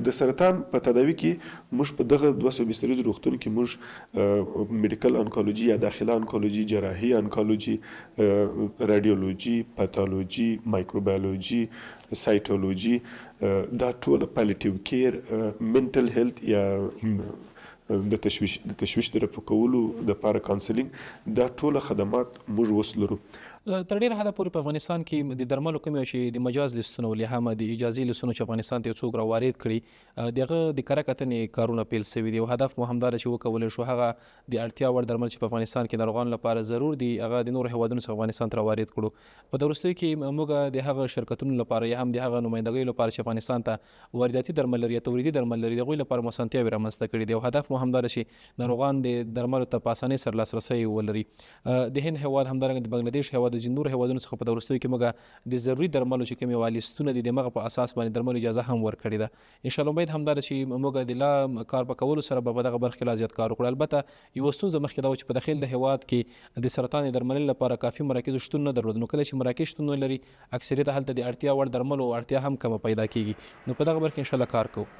د سرطان په تداوي کې موږ په دغه 200 بستریز روغتون کې موږ میډیکل انکولوژي یا داخله انکولوژي، جراحي انکولوژي، رادیولوژي، پاتولوژي، مایکروبیولوژي، سایټولوژي، دا ټول پالیټیو کیر، منټل هیلث یا د تشویش د رفع کولو دپاره کانسلینګ، دا ټوله خدمات موږ اوس لرو. تر ډیره حده پورې په افغانستان کې د درملو کوم چې د مجاز لیستونه ول یا هم د اجازې لیستونه چې افغانستان ته یو څوک را وارد کړي، د هغه د کره کتنې کارونه پیل شوي دي او هدف مو همدا ده چې وکولی شو هغه د اړتیا وړ درمل چې په افغانستان کې ناروغانو لپاره ضرور دي، هغه د نورو هیوادونو څخه افغانستان ته را وارد کړو. په دا وروستیو کې موږ د هغه شرکتونو لپاره یا هم د هغه نمایندګیو لپاره چې افغانستان ته وارداتي درمل لري یا تولیدي درمل لري، د هغوی لپاره مو اسانتیاوې رامنځته کړې دي او هدف مو همدا ده چې ناروغان د درملو ته په اسانۍ سره لاسرسی ولري. د هند هیواد، همدارنګه د بنګلادیش هیواد، د ځینو نورو هیوادونو څخه په دا وروستیو کې موږ د ضروري درملو چې کوم یو لیستونه دي، د هغه په اساس باندې درملو اجازه هم ورکړې ده. ان شاء الله امید همدا ده چې موږ د لا کار په کولو سره به په دغه برخه کې لا زیات کار وکړو. البته یوه ستونزه مخکې دا وه چې په داخل د هیواد کې د سرطان د درملنې لپاره کافي مراکزو شتون نه درلود، نو کله چې مراکز شتون ولري، اکثریت هلته د اړتیا وړ درملو اړتیا هم کمه پیدا کیږي، نو په دغه برخه کې ان شاء الله کار کوو.